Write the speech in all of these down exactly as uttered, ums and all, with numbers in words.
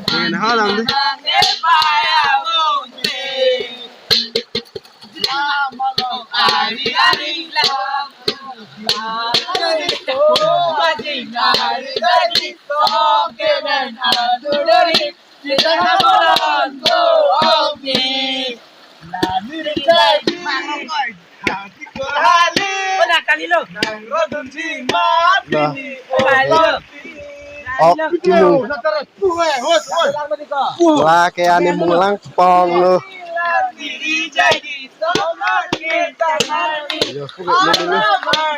Amen. Halang di. Dah. Ok, nung. La ke ani munglang pong lo. Yo, pukul lo, lo, lo.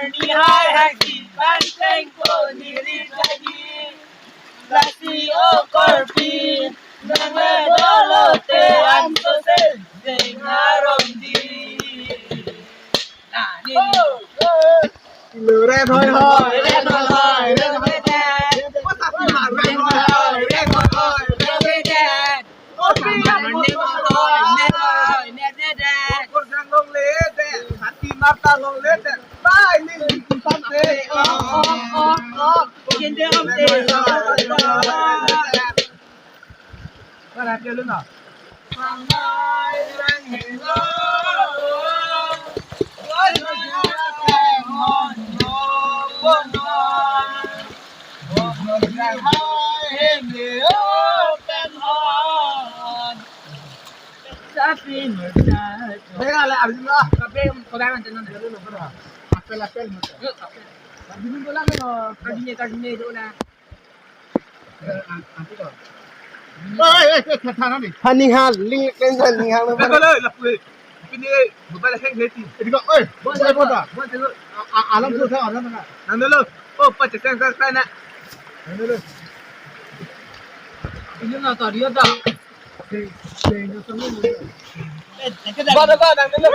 Lasi o korpi, nang le dolo te anso se jeng arom di. Red hoi hoi, red hoi hoi, red hoi hoi. Red hoi hoi, red hoi hoi, red hoi hoi. Apel, apel, apel. Kardini bola ke no, kardini, kardini do na. Oi, oi, oi, tha, tha, nani? Haning ha, ling, ling, ling, ling, ling. Oi, oi, oi, lapui. Pini, mobile hang heti. Ini kok, oi, oi, oi, oi. A, a, alam tu sa, alam na. Nang dulu. Oh, pa cekang ka, ka na. Nang dulu. Ini na tadi ada. Ba, ba, ba, nang dulu.